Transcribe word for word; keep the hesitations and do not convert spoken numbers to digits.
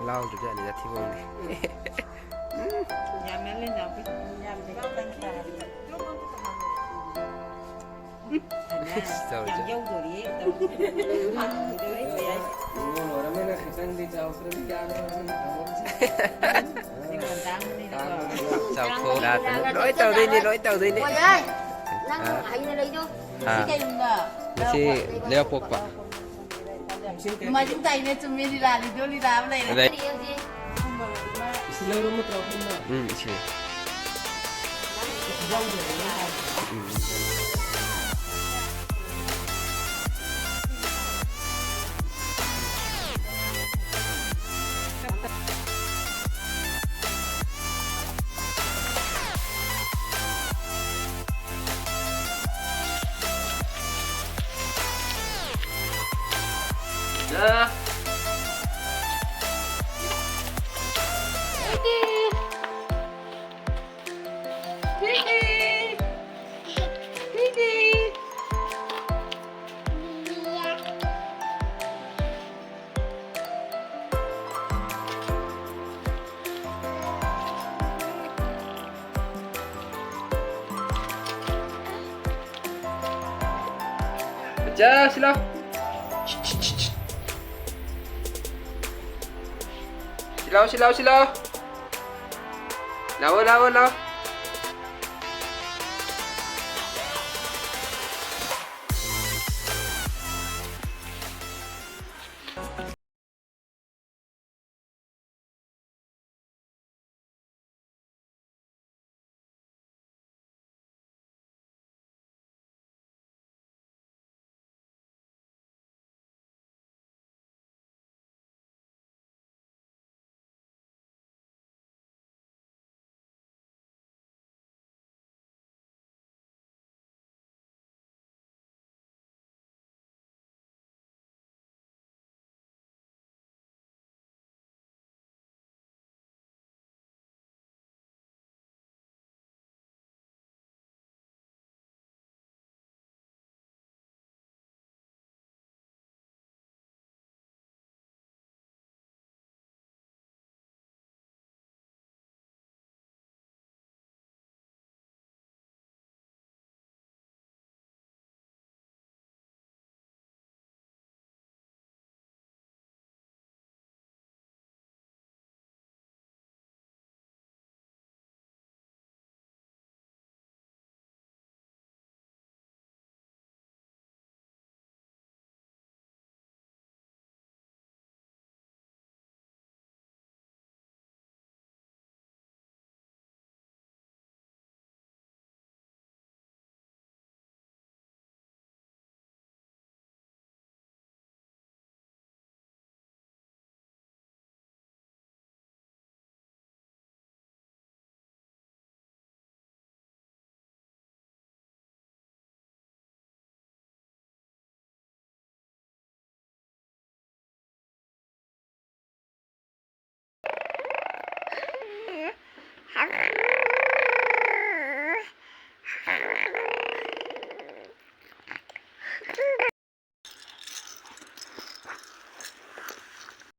ꯂꯥꯎꯗ꯭ꯔꯤꯕꯖꯥꯠꯅꯤꯗ ꯊꯤꯕꯣꯡꯗꯤ꯫ ꯇꯧꯔꯤꯁꯦ꯫ ꯌꯥꯝ ꯌꯧꯗꯣꯔꯤꯌꯦ꯫ ꯏꯕꯨꯡꯉꯣ ꯂꯣꯏꯔꯝꯃꯦꯅ ꯈꯤꯇꯪꯗꯤ ꯆꯥꯎꯈ꯭ꯔꯗꯤ ꯌꯥꯔꯦ꯫ ꯆꯥꯎꯊꯣꯛ ꯂꯥꯛꯇꯅ ꯂꯣꯏ ꯇꯧꯗꯣꯏꯅꯤ, ꯂꯣꯏ ꯇꯧꯗꯣꯏꯅꯤ꯫ ꯅꯪ ꯑꯥ꯫ ꯍꯩꯅ ꯂꯩꯗꯣ꯫ ꯑꯥ꯫ ꯁꯤ ꯀꯩꯒꯨꯝꯕ ꯉꯁꯤ ꯂꯩꯕꯥꯛꯄꯣꯛꯄ꯫ ꯅꯣꯡꯃꯥꯏꯖꯤꯡ ꯇꯥꯏꯅꯦ, ꯆꯨꯝꯃꯦ, ꯂꯤꯂꯥ, ꯂꯤꯗꯣ ꯂꯤꯂꯥ ꯑꯃ ꯂꯩꯔꯦ꯫ ꯑꯗꯩ ꯏꯁꯤꯡ ꯂꯧꯔꯣ ꯅꯠꯇ꯭ꯔꯣ ꯄꯨꯟꯅ? ꯎꯝ, ꯏꯁꯤꯡ꯫ ꯎꯝ, ꯎꯝ꯫ ꯆꯥ, ꯁꯤ ꯂꯥꯎ꯫ ꯁꯤ ꯂꯥꯎ, ꯁꯤ ꯂꯥꯎ, ꯁꯤ ꯂꯥꯎ꯫ ꯂꯥꯛꯑꯣ, ꯂꯥꯛꯑꯣ, ꯂꯥꯛꯑꯣ꯫